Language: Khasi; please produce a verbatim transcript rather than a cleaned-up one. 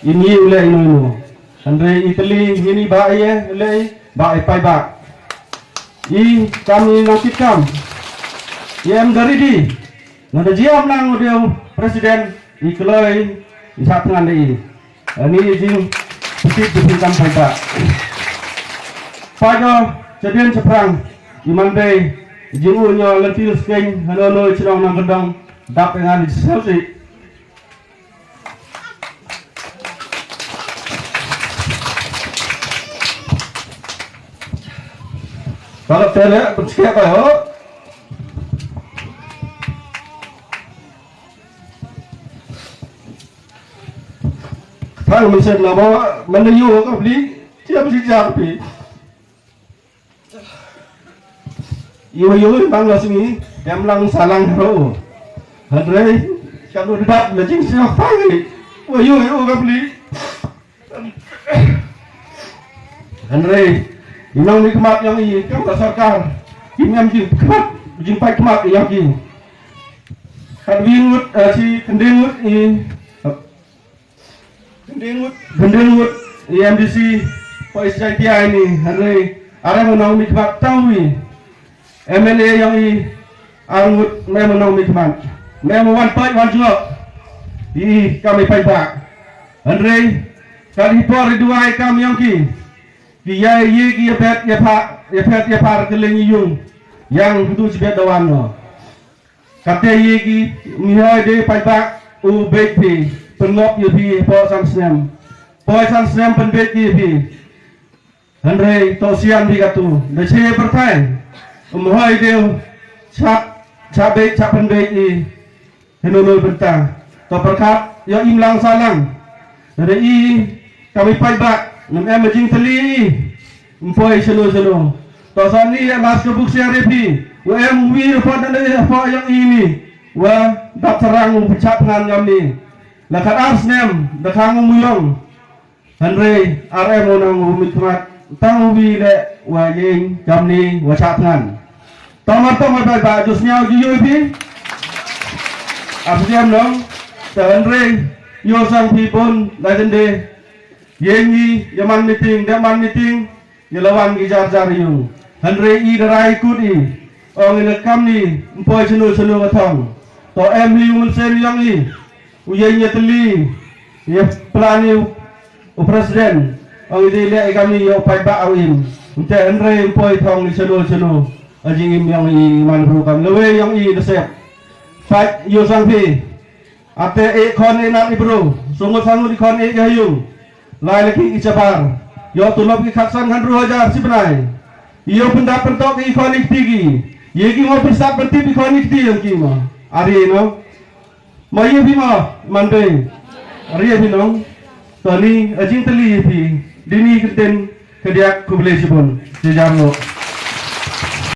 Ini u leh ino ino. Hynrei i tylli ini ba i leh ba i paidbah. I kam i nongkit kam. I em da ready. Ngan da jia nang u dei u president i kloi i sah tngan da i. Ani i jing pyntit jingpynkam paidbah. Paidbah chadien chaphrang i man dei i jing u ñiaw lynti lynskeiñ hano no i chnong nongkyndong dap i ngan i sel si. Kalau tele pun sikit kau. Thang mesen nama mana yu ka beli. Siap si siap pi. Yu yu bang la singi dem lang salang ro. Hynrei ka lu dat la jing siap pai. Wa yu yu ka beli. Hynrei i nongmihkhmat yong i kam ka sorkar. Kim em jingkhmat jingpait khmat yong i. Katwin ngut, eh, si khyndai ngut i, khyndai ngut, khyndai ngut i M D C poi S I T I ni. Hynrei are mo nongmihkhmat tang wi. M L A yong i ar ngut me mo nongmihkhmat. Me mo wan pait wan jngok. I kam i paidbah. Hynrei kat i por i duwai kam yong ki. Ki ïa ïa ki ïa phet ïa pha ïa phet ïa phar ki leng i yung. Yang tu jibet dawan no. Kate ïa ki mi hoi de paidbah u beit phi. Pynngop ïa phi po san snem. Po san snem pynbeit ïa phi. Hynrei to sian bi katu da che pyrthai. Um hoi deu chap chap beit chap pynbeit i. Hynno noi bynta to pyrkhat ïa im lang sa lang. Hynrei i kam i paidbah ngam em jingtylli i. Ym poi shano shano. To sa ni ïa las ka buk sian ri phi. U em wi report na ri report ïa i ni. Wa dap sarang u pynchap ngan ngam ni. La khat ar snem da khang u muyong. Hynrei ar em u nang u mit khmat tang u wi le wa ïeng kamni wa chap ngan. Tang mar tang mar bai ba ju sniaw ju yoi phi. Ap jem nong. Te hynrei ïo sang phi bun la jende. Ïeng i ïa man meeting de man meeting. Ïa lawan ki jar jar yung. Hynrei i da rai kut i. Ong i na kamni mpoi chanu chanu ka thong. To em hi u mun sen yong i. U ïeng ïa tylli ïa plan ïa u president. Ong i dei leh i kam ni ïa u paidbah u im. Ynte hynrei ym poi thong i chano chano. A jingim yong i man ru kam lewe yong i da sep. Pait ïa u sang phi. Ate e khon e nat i bru. Sungut sangut i khon e ka yung. Lai laki i chabar. Ïa u tulop i khatsan khan ru hajar si bnai. Ïa u pyndap pyntok i khon i kti ki. Ïa ki mo pynsap pyntip i khon i kti yong ki mo. Ari no. Ma ïa phi ma man dei. Ria phi nong. Toni a jingtylli ïa phi. Dini kyntien kadiak khublei shibun. Jajam no.